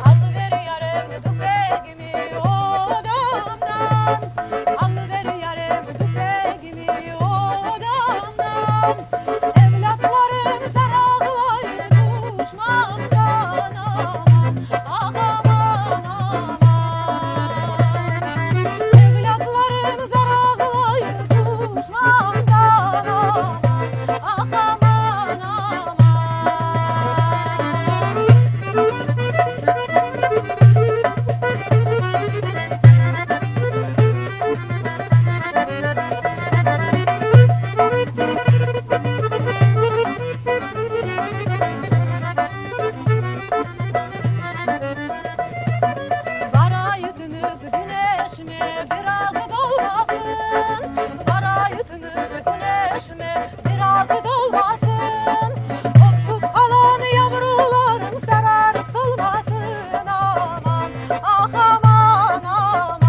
Alıver yarem tüfegimi odamdan, Alıver yarem tüfegimi odamdan, Evlâtlarım zar ağlay duşmandan, aman, ah, aman, aman. Evlâtlarım zar ağlay duşmandan, aman, ah, aman, aman. Varaydıñız küneşime biraz dolmasın, Varaydıñız küneşime biraz dolmasın, Öksüz qalan yavrularım sararıp solmasın, aman, ah, aman, aman.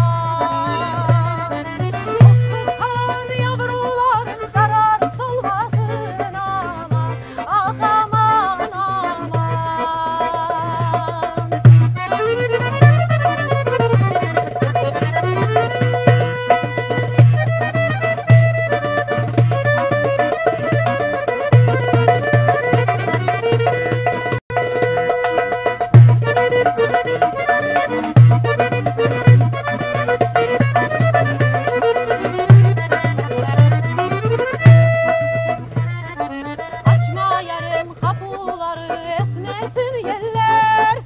Öksüz qalan yavrularım sararıp solmasın, aman, ah, aman, aman. Açma yarem qapuları, esmesin yeller,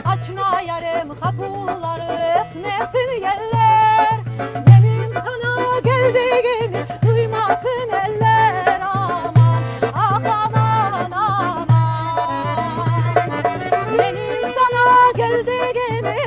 Açma yarem qapuları, esmesin yeller, Menim saña keldigimi duymasın eller, aman, ah, aman, aman. Menim saña keldigimi.